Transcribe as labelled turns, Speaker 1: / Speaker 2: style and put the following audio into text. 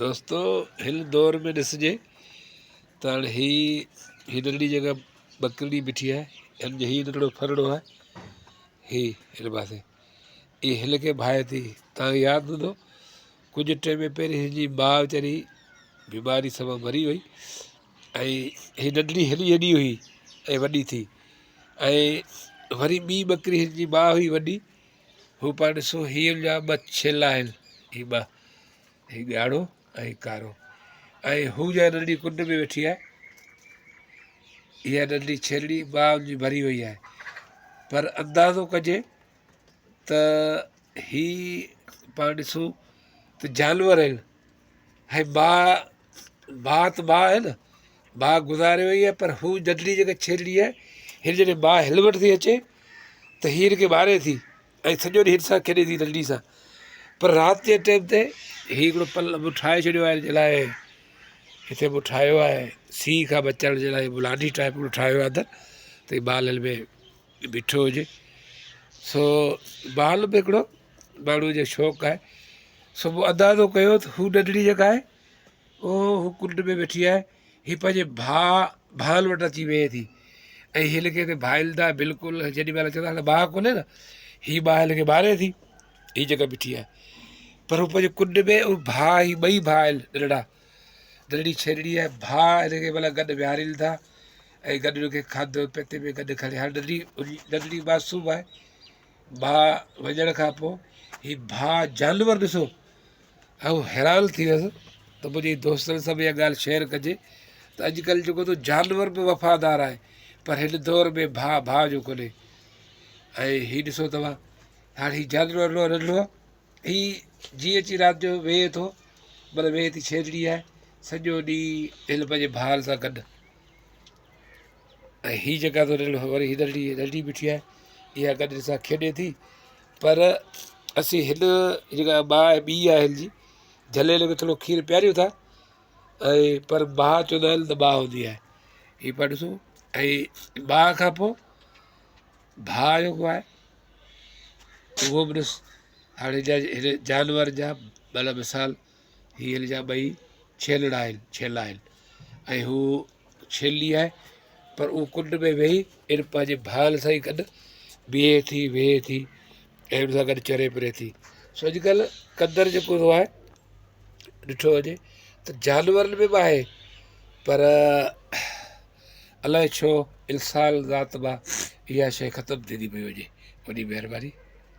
Speaker 1: دوستو هن دور ۾ ڏسجي ته هاڻي هي هي ننڍڙي جيڪا ٻڪرڙي بيٺي آهي هن جو هي ننڍڙو ڦرڙو آهي هي هن پاسي هي هن کي ڀائي ٿي تان کي ياد هوندو ڪجهه ٽيم پهرين هن جي ماء ويچاري بيماري سبب مري وئي ۽ هي ننڍڙي هيڏي هيڏي هئي ۽ وڏي ٿي ۽ وري ٻي ٻڪري هن جي ماء هئي وڏي هو پاڻ ڏسو هي ان جا ٻه ڇيلا آهن هي ٻه هي ڳاڙهو ۽ ڪارو ۽ هو جا ننڍڙي ڪنڊ ۾ ويٺي آهي اها ننڍڙي ڇيلڙي ماء جي ڀري وئي آهي پر اندازو ڪجي ته هي پاڻ ڏسو ته جانور آهن ۽ ماء ماء ته ماء آهي نه ماء گذاري وئي آهي پر هو ننڍڙي جيڪا ڇيلڙي آهي هن جڏهن ماء هن وٽ ٿي اچي ته هي هن کي ماري ٿي ۽ سڄو ڏينهن هن سان کيڏي ٿي ننڍڙي سان پر رات جي ٽائيم تي هي هڪڙو پل مون ٺاهي ڇڏيو آهي هن جي لاء هتي مون ٺاهيو آهي سيء کان بچڻ جي لاء لانڍي ٽائيپ هڪڙو ٺاهيو آهي اندر ته هي مال هن ۾ بيٺو هجي سو مال به هڪڙو ماڻهو جو شوق آهي سو مون اندازو ڪيو ته هو ننڍڙي جيڪا آهي اهو هو ڪنڊ ۾ ويٺي آهي هي پنهنجي ڀاء ڀال وٽ اچي ويهي ٿي ۽ هن کي هتي ڀائلدا بلڪل جيڏي مهل چوندا هاڻي ڀاء ڪونهي نه هي ڀاء هن کي ماري ٿي هي جيڪا بيٺي آهي پر هو پنهنجي ڪنڊ ۾ هو ڀاء هي ٻئي ڀاء آهن ننڍڙا ننڍڙي ڇيرڙي آهي ڀاء هن کي مطلب گڏ ويهارين ٿا ۽ گڏ هن کي کاڌو پيتي ۾ گڏ کڻي هاڻي ننڍڙي ننڍڙي معصوم آهي ڀاء وڃڻ کان پوء هي ڀاء جانور ڏسو آئون حيران ٿي ويس ته منهنجي دوستن سان به اها ڳالهه شيئر ڪجي ته اڄڪلهه جيڪو ٿو جانور به وفادار آهي پر هن دور ۾ ڀاء ڀاء جو ڪونهي ۽ هي ڏسو توهان هاڻي هي جانور ننڍڙو آهي هي جيئن اچي رات جو ويهي ٿو مطلب ويهي ٿي ڇيڄڙي آهي سڄو ڏينهن هن پنهنجي ڀاء سان گڏ ۽ هي جيڪا ٿو وري هي ننڍڙي ننڍي بيٺي آهي اها گڏ هن سان کيڏي ٿي پر اسين هن جيڪا ماء آهي ٻي آهي هن جي جهلي هن کي ٿورو کير پياريون ٿا ۽ پر ماء چوندا آهن ته ماء هوندي آهي هي پيا ڏسو ۽ ماء کان پوءِ ڀاء جيڪو آهي اهو به ڏس هاڻي جا هن جانور جا مطلب مثال هي هن جا ٻئي ڇيلڙا آهن ڇيلا آهن ۽ هو ڇيلي آهي پر اهو ڪنڊ ۾ ويهي ان پنهنجي ڀال سان ئي گڏ بيهي ٿي ويهي ٿي ۽ ان سان گڏ چري پري ٿي سو اڄڪلهه قدر جيڪو ٿو آهي ڏٺو وڃي ته جانورن ۾ به آهي پر الائي ڇو انسان ذات مان اها شيء ختم ٿيندي پئي وڃي وڏي مهرباني.